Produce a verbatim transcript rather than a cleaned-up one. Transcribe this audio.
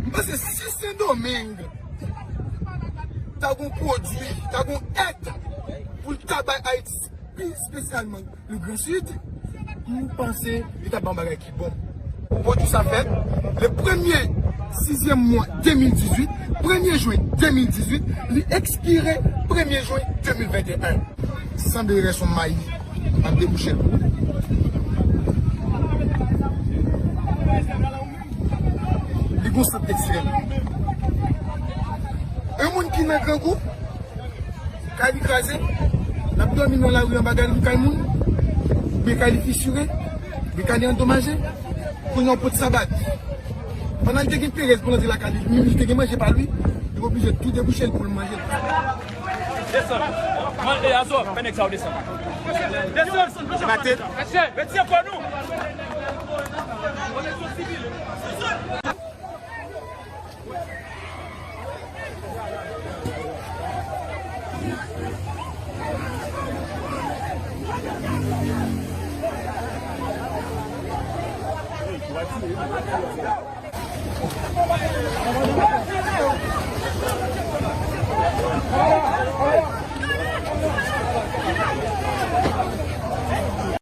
M panse si Sendomeng ta gon pwodui, ta gon èd pou l ta bay Ayiti, pi espesyalman le Grand Sud, m panse li ta ban bagay ki bon. Pwodui sa fèt le premye sizyèm mwa de mil dizuit, premye jen de mil dizuit, li ekspire premye jen de mil venteyen. Sanble rès yon mayi ap debouche l pou ou. Li gon sant ekstrèm. Yon moun ki nan grangou, kay li kraze, l ap dòmi nan lari anba gad kay moun, oubyen kay li fisire, oubyen kay li andomaje. Kounye a yon pot sabat. Pandan li te gen perèz pou l antre lakay li, li te gen manje pa li, li oblije tou debouche l pou l manje. Desann. Mande Azo, fè nèg sa yo desann. Desann. Se pa tèt. Retire kò nou.